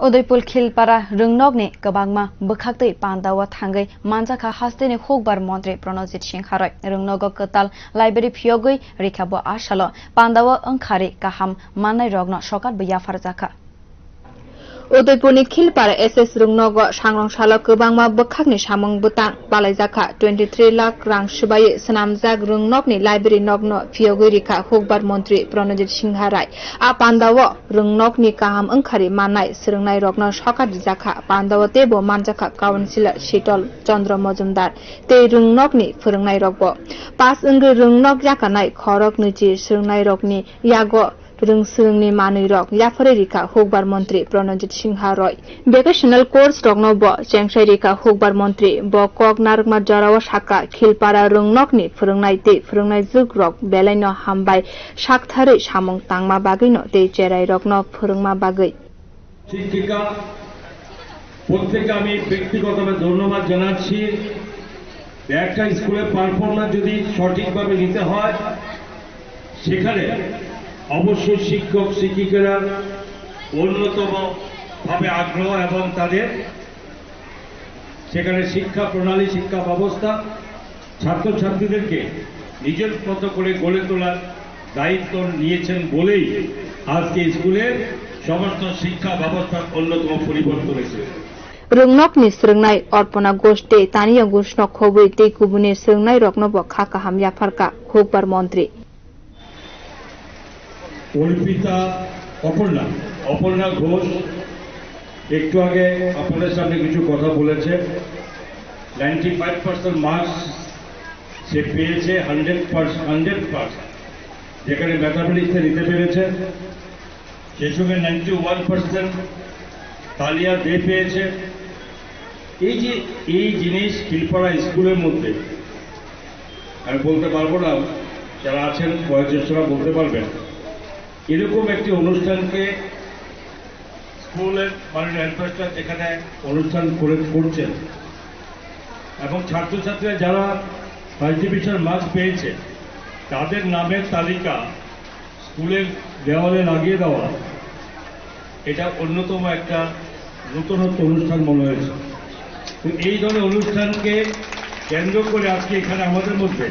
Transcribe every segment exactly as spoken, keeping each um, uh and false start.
Udaipur Khilpara rwngnokni kwbangma bwkhaktwi pandao thangwi manjakha hasteni hukbar montri Pranojit Singha Roy. Rwngnogo kwtal library phiyogwi rikha bo a salo. Pandao wngkhari kaham mannairokno sokat bo yapharjakha. Udaipurni Khilpara S S rwngnogo sangrong salo kwbangma bwkhakni samung bwtang palaijakha. Twenty three lakh rang swbaiwi swnamjak rwngnokni library nokno phiyogwi rikha hukbar montri Pranojit Singha Roy. A pandao rwngnokni kaham wngkhari mannai swrwngnairokno sokat rijakha. Pandao teibo manjakha Councillor Shitol Chandra Majumdar tei rwngnokni phwrwngnairokbo. Pass wngwi rwngnok yakarnai khorok nwichi swrwngnairokni yago rwngswrwngni manwirok yapharwi rikha hukbar montri Pranojit Singha Roy. Vocational course rokno bo chengsai rikha hukbar montri. Bo kok narwkma jorao sakha, Khilpara rwngnokni phwrwngnai tei phwrwngnaijwk rok belaino hambai saktharwi samung tangma bagwino tei cherairokno phwrwngma bagwi. শিক্ষিকা, প্রত্যেককে আমি ব্যক্তিগতভাবে ধন্যবাদ জানাচ্ছি। একটা স্কুলের পারফরম্যান্স যদি সঠিকভাবে নিতে হয়, সেখানে অবশ্যই শিক্ষক শিক্ষিকারা অন্যতম ভাবে আগ্রহ এবং তাদের সেখানে শিক্ষা প্রণালী, শিক্ষা ব্যবস্থা ছাত্রছাত্রীদেরকে নিজের মতো করে গড়ে তোলার দায়িত্ব নিয়েছেন বলেই আজকে স্কুলের সমস্ত শিক্ষা ব্যবস্থার অন্যতম পরিবর্তন হয়েছে। Rwngnokni swrwngnai Arpana Ghosh tei Tania Ghoshno khobwi tei kubuni swrwngnairokno bo kha kaham yapharkha hukbar montri. Arpita, অপর্ণা, অপর্ণা ঘোষ একটু আগে আপনাদের সামনে কিছু কথা বলেছে। নাইনটি ফাইভ পার্সেন্ট মার্কস সে পেয়েছে, হান্ড্রেড পার্সেন্ট, হান্ড্রেড পার্সেন্ট, যেখানে ম্যাথামেটিক্সে নিতে পেরেছে। সেই সঙ্গে নাইনটি ওয়ান পার্সেন্ট তালিয়া দে পেয়েছে। এই যে, এই জিনিস খিলপাড়া স্কুলের মধ্যে, আমি বলতে পারবো না, যারা আছেন বয়োজ্যেষ্ঠরা বলতে পারবেন, এরকম একটি অনুষ্ঠানকে স্কুলের মাননীয় হেডমাস্টার যেখানে অনুষ্ঠান করে, করছেন এবং ছাত্রছাত্রীরা যারা ফার্স্ট ডিভিশন মার্কস পেয়েছে, তাদের নামের তালিকা স্কুলের দেওয়ালে লাগিয়ে দেওয়া, এটা অন্যতম একটা নতুনত্ব অনুষ্ঠান মনে হয়েছে। তো এই ধরনের অনুষ্ঠানকে কেন্দ্র করে আজকে এখানে আমাদের মধ্যে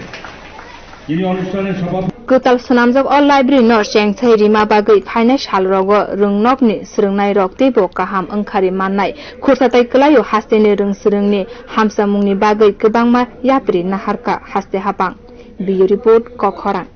যিনি অনুষ্ঠানের সভাপতি Kwtal swnamjak o library no chengsai rima bagwi phainai salrogo rwngnokni swrwngnairok teibo kaham wngkhari mannai khursa tei kwlaio hasteni rwngswrwngni hamsamungni bagwi kwbangma yapri naharkha haste hapang. Bureau Report, Kokhorang.